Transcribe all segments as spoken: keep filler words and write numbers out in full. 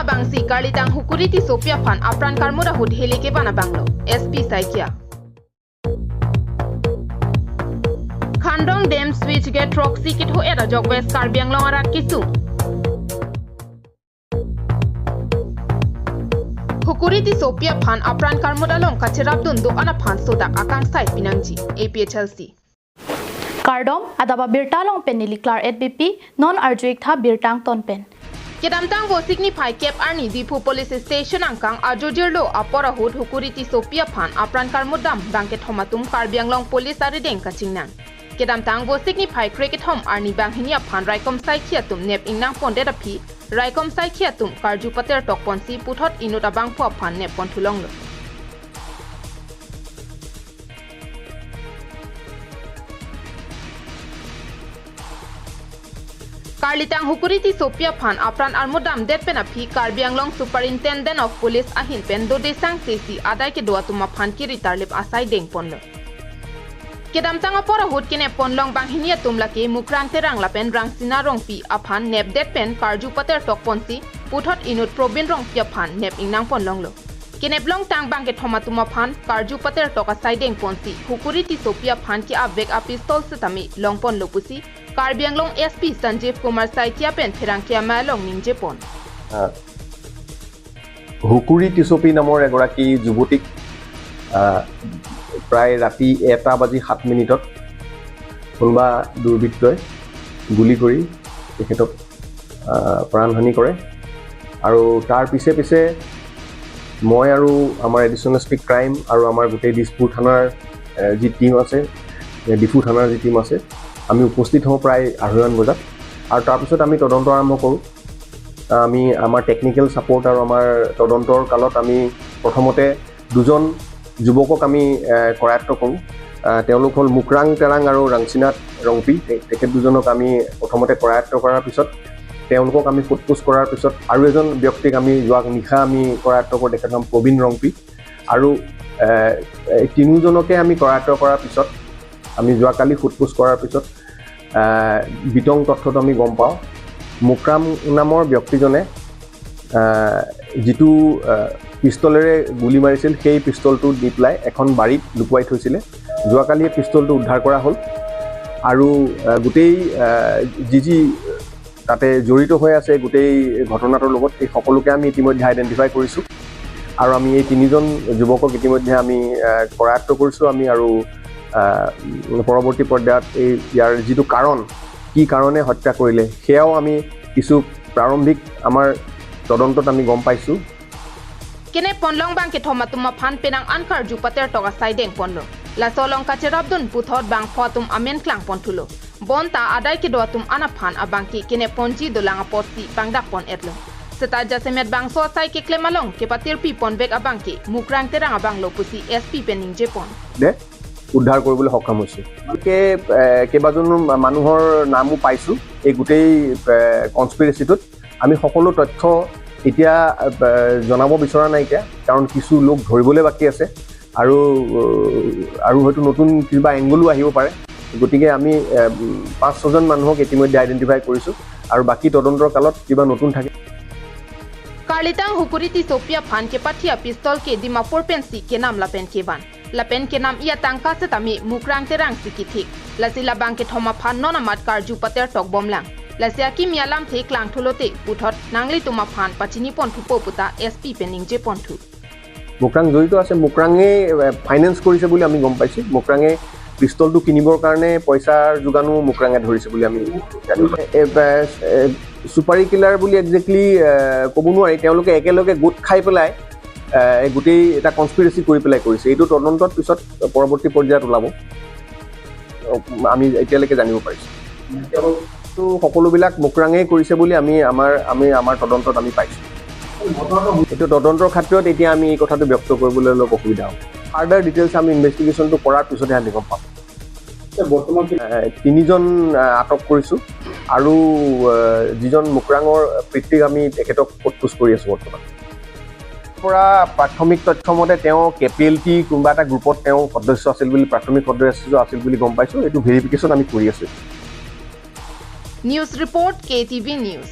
Bangsi Karlitang Hukuri Tissopi aphan apran karmut ahut heli kevan abanglo S P Saikia. Khandong Dam Switch Gate throksi kitho-et ajok West Karbi Anglong arat kesung. Hukuri Tissopi aphan apran karmut along kacherapdun do-an aphan sodak akangsai pinangji. A P H L C. Kardom, adap abirta along pen neli Klar-et Beypi, non arju-iktha birta angton pen. Kedamtang Vosik niphai kep arni Diphu Police Station angkang ajojirlo apor ahut Hukuri Tissopi aphan apran karmut dam bangkethom atum Karbi Anglong Police arideng kachingnang. Kedamtang Vosik niphai krekethom arni banghini aphan raikom saikhi atum nep ingnang pondet aphi, raikom saikhi atum karju pater tok ponsi puthot inut abangphu aphan nep pon thulonglo. Karlitang Hukuri Tissopi aphan apran armut damdet pen aphi Karbi Anglong Superintendent of Police ahin pen dodesang sesi adai kedo atum aphan kiri tarlip asai deng ponlo. Kedamtang apor ahut kenep ponlong banghini atum lake Mukrang Terang lapen Rangsina Rongpi aphan nepdet pen karju pater tok ponsi puthot inut Probin Rongpi aphan nep ingnang ponlonglo. Kenep longtang bangkethom atum aphan karju pater tok asai deng ponsi Hukuri Tissopi aphan ke-avek a-pistol setame long ponlo pusi Karbi Anglong S P Sanjeev Kumar Saikia pen pherangke amei along ningje pon. আহ, হুকুৰি টিচপি নামৰ এগৰাকী যুৱতীক, আহ, প্ৰায় ৰাতি এটা বাজি সাত মিনিটত কোনোবা দুৰ্বৃত্তই গুলী কৰি তেখেতক, আহ, প্ৰাণহানি কৰে। আৰু তাৰ পিছে পিছে মই আৰু আমাৰ এডিশ্যনেল এছ পি ক্ৰাইম আৰু আমাৰ গোটেই দিছপুৰ থানাৰ, এ, যি টীম আছে, এ, ডিফু থানাৰ যি টীম আছে, আমি উপস্থিত হওঁ প্ৰায় আঢ়ৈমান বজাত। আৰু তাৰপিছত আমি তদন্ত আৰম্ভ কৰোঁ। আমি আমাৰ টেকনিকেল ছাপোৰ্ট আৰু আমাৰ তদন্তৰ কালত আমি প্ৰথমতে দুজন যুৱকক আমি, এ, কৰায়ত্ব কৰোঁ। আ, তেওঁলোক হ'ল মুকৰাং তেৰাং আৰু ৰাংচিনাথ ৰংপি। তে-, তেখেত দুজনক আমি প্ৰথমতে কৰায়ত্ব কৰাৰ পিছত তেওঁলোকক আমি সোধ পোছ কৰাৰ পিছত আৰু এজন ব্যক্তিক আমি যোৱা নিশা আমি কৰায়ত্ব কৰোঁ, তেখেতৰ নাম প্ৰবীণ ৰংপি। আৰু, এ, এই তিনিওজনকে আমি কৰায়ত্ব কৰাৰ পিছত আমি যোৱাকালি সোধ পোছ কৰাৰ পিছত, আ, বিতং তথ্যটো আমি গম পাওঁ। মুকৰাং নামৰ ব্যক্তিজনে, আ, যিটো, আ, পিষ্টলেৰে গুলী মাৰিছিল, সেই পিষ্টলটো দি পেলাই এখন বাৰীত লুকুৱাই থৈছিলে। যোৱাকালি এই পিষ্টলটো উদ্ধাৰ কৰা হ'ল আৰু, আ, গোটেই, আ, যি যি তাতে জড়িত হৈ আছে গোটেই ঘটনাটোৰ লগত, সেই সকলোকে আমি ইতিমধ্যে আইডেণ্টিফাই কৰিছোঁ আৰু আমি এই তিনিজন যুৱকক ইতিমধ্যে আমি, আহ, কৰায়ত্ব কৰিছোঁ আমি আৰু, আহ, পৰৱৰ্তী পৰ্যায়ত এই ইয়াৰ যিটো কাৰণ, কি কাৰণে হত্যা কৰিলে, সেয়াও আমি কিছু প্ৰাৰম্ভিক আমাৰ তদন্তত আমি গম পাইছোঁ। Kenep ponlong bangkethom atum aphan penang an karju pater tok asai deng ponlo. Laso along kacherapdun puthot bangpho atum amen klang pon thulo. Bonta adai kedo atum an aphan abangke kenep ponji dolang apotsi pangdak pon-etlo. Seta jasemet bangso asai keklem along kepatirpi ponvek abangke Mukrang Terang abanglo pusi S P pen ningje pon. দে উদ্ধাৰ কৰিবলৈ সক্ষম হৈছোঁ। গতিকে, এ, কেইবাজনো মানুহৰ নামো পাইছোঁ এই গোটেই, এ, কনস্পিৰেচিটোত। আমি সকলো তথ্য এতিয়া, এ, জনাব বিচৰা নাই এতিয়া, কাৰণ কিছু লোক ধৰিবলৈ বাকী আছে আৰু, আৰু হয়তো নতুন কিবা এংগলো আহিব পাৰে। গতিকে আমি, এ, পাঁচ ছজন মানুহক ইতিমধ্যে আইডেণ্টিফাই কৰিছোঁ আৰু বাকী তদন্তৰ কালত কিবা নতুন থাকে। Karlitang Hukuri Tissopi aphan kepathi a-pistol ke Dimapur pensi kenam lapen kevan. Lapen kenam-i atangka setame Mukrang Terang si kethik. Lasi labangkethom aphan non amat karju pater tok bomlang. Lasi akimi alamthe klang thulote puthot nanglitum aphan pachini pon thupo puta S P pen ningje pon thu. মুকৰাং জড়িত আছে, মুকৰাঙে, এ, ফাইনেন্স কৰিছে বুলি আমি গম পাইছোঁ। মুকৰাঙে পিষ্টলটো কিনিবৰ কাৰণে পইচাৰ যোগানো মুকৰাঙে ধৰিছে বুলি আমি জানিব পাৰোঁ। এ, এ, এ, চুপাৰী কিলাৰ বুলি একজেক্টলি, এ, ক'ব নোৱাৰি। তেওঁলোকে একেলগে গোট খাই পেলাই, এ, এই গোটেই এটা কনস্পিৰেচি কৰি পেলাই কৰিছে। এইটো তদন্তত পিছত পৰৱৰ্তী পৰ্যায়ত ওলাব। আমি এতিয়ালৈকে জানিব পাৰিছোঁ। তো সকলোবিলাক মুকৰাঙেই কৰিছে বুলি আমি আমাৰ, আমি আমাৰ তদন্তত আমি পাইছোঁ। এইটো তদন্তৰ খাতিৰত এতিয়া আমি এই কথাটো ব্যক্ত কৰিবলৈ অলপ অসুবিধা হ'ব। ফাৰ্ডাৰ ডিটেইলছ আমি ইনভেষ্টিগেশ্যনটো কৰাৰ পিছতহে আমি গম পাম। এ, তিনিজন, আ, আটক কৰিছোঁ আৰু, আ, যিজন মুকৰাঙৰ পিতৃক আমি তেখেতক সোধ পোছ কৰি আছোঁ বৰ্তমান। পৰা প্ৰাথমিক তথ্য মতে তেওঁ কে পি এল টি কোনোবা এটা গ্ৰুপত তেওঁ সদস্য আছিল বুলি, প্ৰাথমিক সদস্য আছিল বুলি গম পাইছোঁ। এইটো ভেৰিফিকেশ্যন আমি কৰি আছোঁ। News report, K T V News.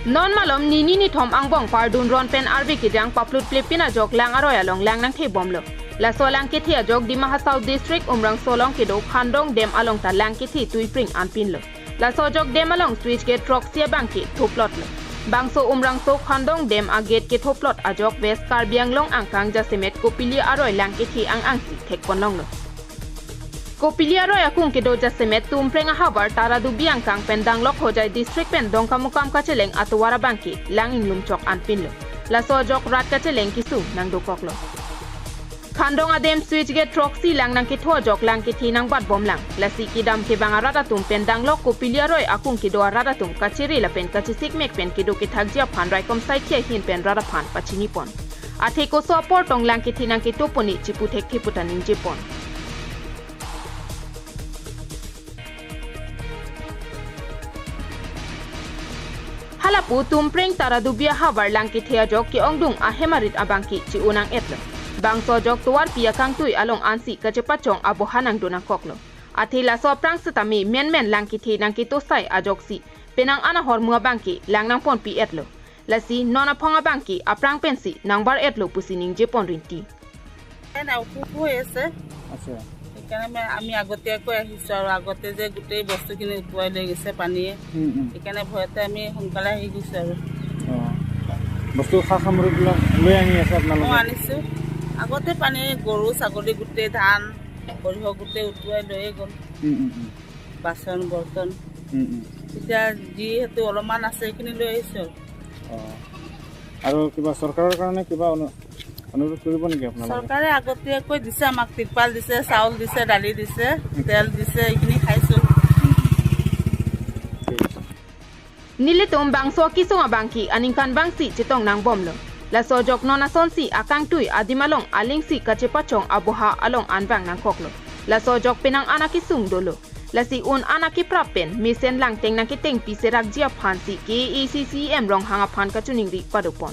Non malom nini nithom angbong pardun ron pen arve kejang paplut plepin ajok lang aroi along lang nangthebomlo. Laso lang kethe ajok Dima Hasao District Umrangso along kedo Khandong Dam along ta lang kethe tuipring anpinlo. Laso ajok dam along switch gate throksi abangke thoplotlo. Bangso Umrangso Khandong Dam agate kethoplot ajok West Karbi Anglong angkang jasemet Kopili aroi lang kethe ang angsi thekponlonglo. Kopili aroi akung kedo jasemet Tumpreng ahavar Taradubi angkang pen danglok Hojai District pen Dongkamukam kacheleng atovar abangke lang inglumchok anpinlo. Laso ajok rat kacheleng kesung nangdokoklo. Khandong adam switch gate throksi lang nangketho ajok lang kethe nangbatbomlang. Lasi kedam kevang arat atum pen danglok Kopili aroi akung kedo arat atum kachere lapen kachesikmek pen kedo kethakji aphan raikom saikhi ahin pen rat aphan pachinipon. Athe koso apor tong lang kethe nangketopon-e chipu thekthe puta ningjepon. Halapu Tumpreng Taradubi ahavar lang kethe ajok ke-ongdung ahem arit abangke chi-o nang-etlo. Bangso ajok tovarpi akangtui along ansi kachepachong aboha nangdo nangkoklo. Athe laso aphrang setame menmen lang kethe nangketosai ajoksi penang an ahormu abangke lang nangponpi-etlo. Lasi non aphong abangke aphrang pensi nangbar-etlo pusi ningjepon rinti. এনে অসুখ হৈ আছে। আচ্ছা। সেইকাৰণে মানে আমি আগতীয়াকৈ আহিছোঁ আৰু আগতে যে গোটেই বস্তুখিনি উটুৱাই লৈ গৈছে পানীয়ে, উম, উম। সেইকাৰণে ভয়তে আমি সোনকালে আহি গৈছোঁ আৰু। অ। বস্তু সা সামগ্ৰীবিলাক লৈ আনি আছে আপোনালোকে? মই আনিছোঁ। আগতে পানীয়ে গৰু, ছাগলী, গোটেই ধান, সৰিয়হ গোটেই উটুৱাই লৈয়ে গ'ল। উম, উম, উম। বাচন বৰ্তন। উম, উম। এতিয়া যিহেতু অলপমান আছে, সেইখিনি লৈ আহিছোঁ আৰু। অ। আৰু কিবা চৰকাৰৰ কাৰণে কিবা অনু-, অনুৰোধ কৰিব নেকি আপোনালোকে? চৰকাৰে আগতীয়াকৈ দিছে আমাক, তিৰপাল দিছে, চাউল দিছে, দালি দিছে, তেল দিছে, এইখিনি খাইছোঁ। ঠিক আছে। Nelitum bangso akesung abangke aningkanvangsi chetong nangbomlo. Laso ajok non asonsi akangtui adim along alingsi kachepachong aboha along anvang nangkoklo. Laso ajok penang an akesung dolo. Lasi un an akeprap pen mesen langteng nangketengpi serakji aphansi K A A C C E M Ronghang aphan kachiningri padopon.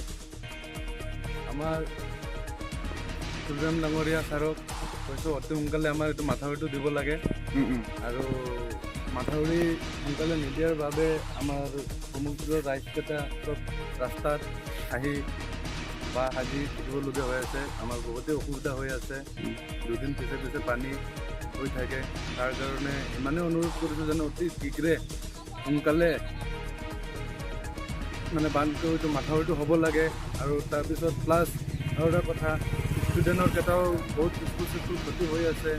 আমাৰ তুলসীৰাম ডাঙৰীয়া ছাৰক কৈছোঁ, অতি সোনকালে আমাৰ এইটো মাথাউৰিটো দিব লাগে। উম, উম। আৰু মাথাউৰি সোনকালে নিদিয়াৰ বাবে আমাৰ সমগ্ৰ ৰাইজকেইটা চব ৰাস্তাত আহি বাহ সাজি থাকিবলগীয়া হৈ আছে। আমাৰ বহুতেই অসুবিধা হৈ আছে। উম। দুদিন পিছে পিছে পানী হৈ থাকে। তাৰ কাৰণে ইমানেই অনুৰোধ কৰিছোঁ যেন অতি শীঘ্ৰে সোনকালে মানে বান্ধটো, এইটো মাথাউৰিটো হ'ব লাগে। আৰু তাৰপিছত প্লাছ আৰু এটা কথা, ষ্টুডেণ্টৰ কেইটাও বহুত স্কুল চিস্কুল ক্ষতি হৈ আছে।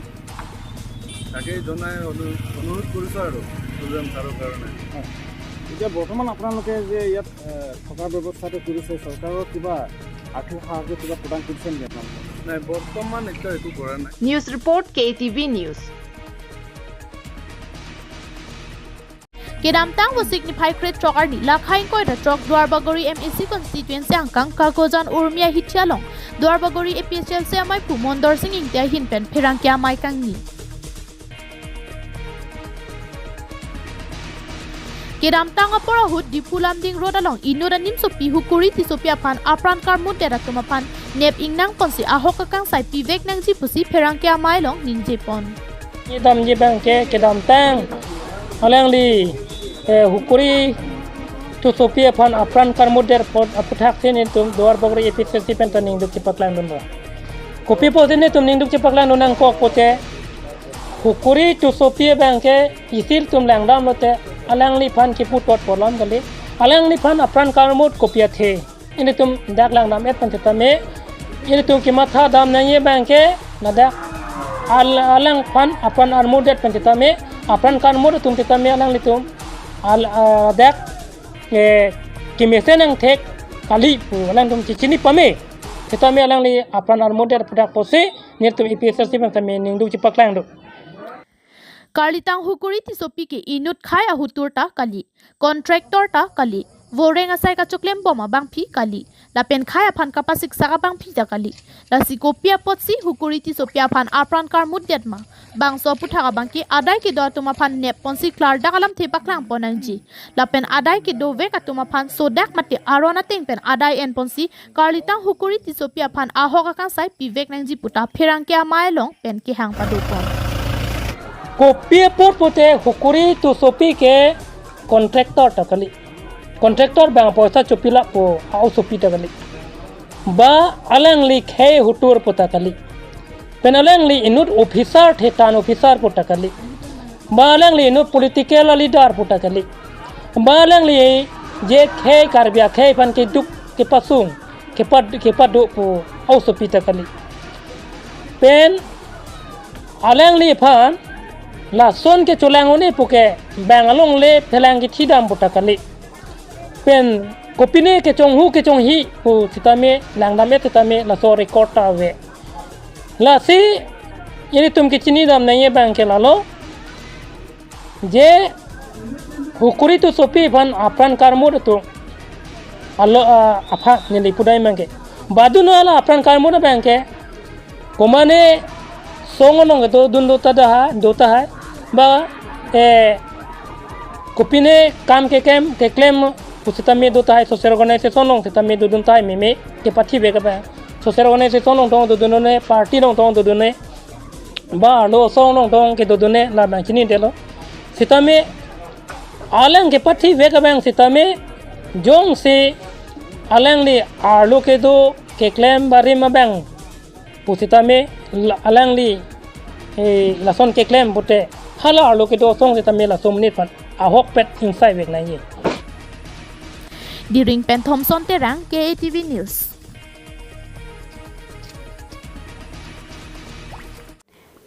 তাকেই জনাই অনু-, অনুৰোধ কৰিছোঁ আৰু ষ্টুডেণ্ট ছাৰৰ কাৰণে। হয়। এতিয়া বৰ্তমান আপোনালোকে যে ইয়াত, এ, থকাৰ ব্যৱস্থাটো কৰিছে, চৰকাৰৰ কিবা আৰ্থিক সাহায্য কিবা প্ৰদান কৰিছে নেকি আপোনালোকক? নাই, বৰ্তমান এতিয়া একো কৰা নাই। News report, K T V News. Kedamtang Vosik niphai krethrok arni, lakhai ingkoi ra throk Duarbagori M A C constituency angkang Kakojan Urmia hithi along Duarbagori A P H L C amei pu Mondor Sing Ingti ahin pen pherangke amei kangni. Kedamtang apor ahut Diphu Lumding Road along inut animsopi Hukuri Tissopi aphan apran karmutdet atum aphan nep ingnang ponsi ahok akangsai pivek nangji pusi pherangke amei along ningjepon. Kedamji abangke kedamtang alangli, eh, Hukuri Tissopi aphan apran karmutdet apot aputhaksi nelitum Duarbagori A P H L C pen ta ningduk chepaklangdunlo. Kopi pusi nelitum ningduk chepaklangdun nangkok pulote, Hukuri Tissopi abangke isi ilitum langdamlote alangliphan kipu tot polom kali, alangliphan apran karmut kopi athe. Ilitum dak langdam-et pen setame, ilitum kemathadam nangji abangke ladak al-, alangphan apran armutdet pen setame, apran karmut atum setame alanglitum al-, ah, dak, eh, kemesen angthek kali pu alangtum chechini pame. Setame alangli apran armutdet aputhak pusi nelitum A P H L C pen setame ningduk chepaklangdun. Karlitang Hukuri Tissopi ke inut khai ahutur ta kali, contractor ta kali, voreng asai kachoklembom abangpi kali, lapen khai aphan kapasiksak abangpi ta kali. Lasi kopi apotsi Hukuri Tissopi aphan apran karmutdet ma? Bangso aputhak abangke adai kedo atum aphan nep ponsi klardak alamthe paklangpon nangji. Lapen adai kedovek atum aphan sodak mate aron ateng pen adai enponsi Karlitang Hukuri Tissopi aphan ahok akangsai pivek nangji puta pherangke amei along pen kehang padopon. Kopi apot pulote Hukuri Tissopi ke contractor ta kali. contractor abang apoisa chopilap pu a-osopi ta kali. Ba alangli khei hutur pu ta kali. Pen alangli inut officer, thetan officer pu ta kali. Ba alangli inut political leader pu ta kali. Ba alangli je khei Karbi akhei aphan keduk kepasung, kepad-, kepado pu a-osopi ta kali. Pen alangliphan lason kecholang un-e puke bang alongle phelang kethidam pu ta kali. Pen kopine kechonghu kechonghi pu sitame langdam-et sitame laso record ta ave. Lasi ilitum kechinidam nangji abang ke lalo, je hukuri tu sopi aphan apran karmut atum alo, ah, aphan neli pudai abang ke. Badun hala apran karmut abang ke, komane song along kedo dun do ta da ha, do tahai. Ba, eh, kopine kam keklem, keklem pu sitame do tahai, social organization along sitame dodun tahai meme kepathi vek abang. Social organization along tong dodun ne, party along tong dodun ne, ba arlo asong along tong kedodun ne, labang chinidetlo. Sitame alang kepathi vek abang sitame jongsi alangli arlo kedo keklem barim abang pu sitame la-, alangli, eh, lason keklem pute hala arlo kedo asong sitame laso amonit aphan ahokpet ingsai vek nangji. Diring pen Thomson Terang, K A T V News.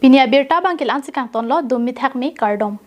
Pini abirta abang ke la-ansi kangtonlo, dumi thakmi, kardom.